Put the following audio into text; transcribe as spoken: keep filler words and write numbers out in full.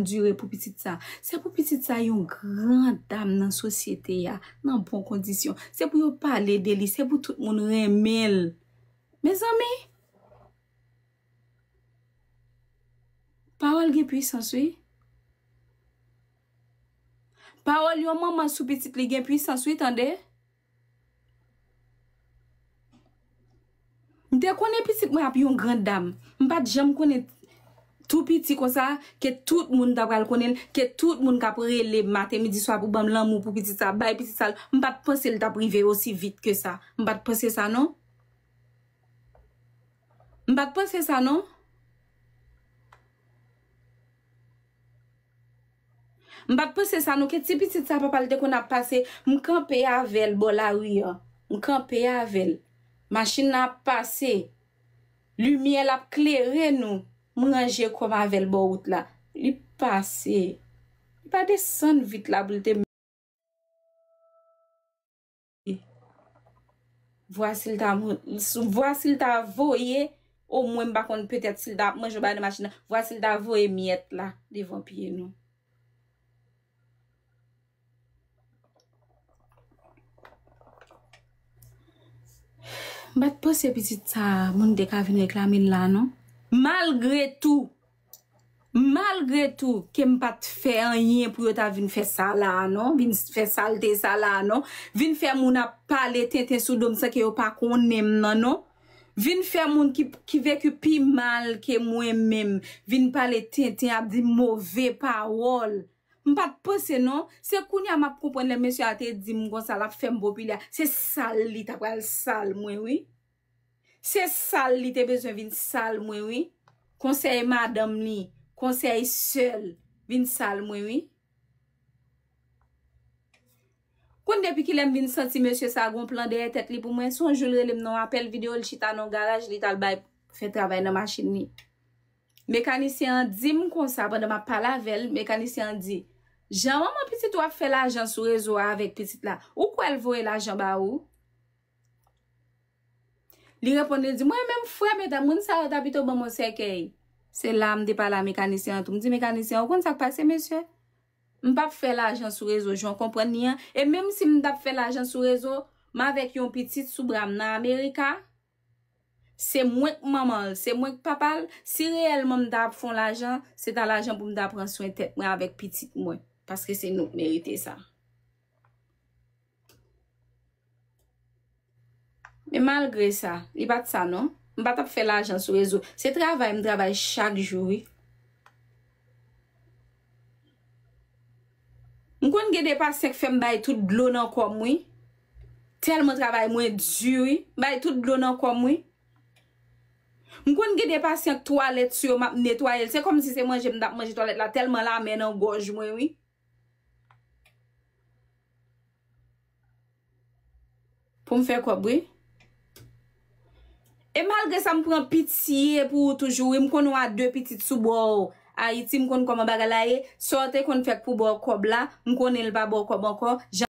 dire pou pitit sa. Se pou pitit sa yon gran dam nan sosyete a, nan bon kondisyon. Se pou yo pale de li, se pou tout moun renmen l. Mezanmi, pawòl gen pwisans, wi. Pawòl yon manman sou pitit li gen pwisans, wi, tande. M te konnen pitit mwen ap yon gran dam. M pa t janm konnen tou piti konsa ke tout moun ta pral konnen l, ke tout moun k ap rele m maten, midi, swa pou ban m lanmou pou pitit sa, bay pitit sa. M pa t panse l t ap rive osi vit ke sa. M pa t panse sa, non. M pa t panse sa, non. M pa t panse sa, non, ke ti pitit sa, papa l te konn ap pase. M kanpe avè l bò lari an. M kanpe avè l. Machin nan ap pase. Limyè l ap klere nou. M ranje kò m avè l bò wout la. Li pase. Li pa desann vit la pou l te Vwa si l ta, vwa si l ta voye, omwen m pa konn, petèt si l ta ap manje ou bay nan machin nan, vwa si l ta voye myèt la devan pye nou. M pa t panse pitit sa moun te ka vin reklame l la, non. Malgre tou, Malgre tou ke m pa t fè anyen pou yo ta vin fè sa la a non, vin fè salte sa la a non, vin fè moun ap pale tenten sou do m san ke yo pa konnen m nan non, vin fè moun ki, ki veki pi mal ke mwen menm, vin pale tenten, ap di move pawòl. M pa t panse non, se kounye a m ap konprann lè mesye a te di m konsa, l ap fè m popilè, se sal li ta pral sal mwen wi. Se sal li te bezwen vin sal mwen wi. Konsèy madanm li, konsèy sè l, vin sal mwen wi. Konn depi kilè m vin santi mesye sa gon plan dèyè tèt li pou mwen, se yon jou l rele m nan yon apèl videyo, l chita nan yon garaj, li t al bay, fè travay nan machin li. Mekanisyen an di m konsa pandan m ap pale avè l, mekanisyen an di, jan manman pitit ou ap fè lajan sou rezo a avèk pitit la, ou kwè l voye lajan ba ou? Li reponn, li di, mwen menm frè, medam, moun sa yo ta pito ban m yon sèkèy. Se la m te pale a mekanisyen an tou. M di, mekanisyen an, ou konn sa k pase, mesye? M p ap fè lajan sou rezo, jan w konprann li an. E menm si m t ap fè lajan sou rezo, m avèk yon pitit sou bra m nan Amerika. Se mwen k manman l, se mwen k papa l. Si reyèlman m ta ap fè yon lajan, se ta lajan pou m ta pran swen tèt mwen avèk pitit mwen. Paske se nou k merite sa. Men malgre sa, li pa t sa non. M pa t ap fè lajan sou rezo. Se travay m travay chak jou wi. M konn gen de pasyan k fè m bay tout dlo nan kò m wi. Tèlman travay mwen di wi. M bay tout dlo nan kò m wi. M konn gen de pasyan k twalèt sou yo, m ap netwaye l. Se kòmsi se manje m t ap manje twalèt la, tèlman l amè nan gòj mwen wi. Pou m fè kòb wi. E malgre sa, m pran pitye pou ou toujou wi. M konn ou a de pitit sou bò w. Ayiti, m konn kòman bagay la ye. Sa w te konn fè k pou ba w kòb la, m konnen l pa ba w kòb ankò.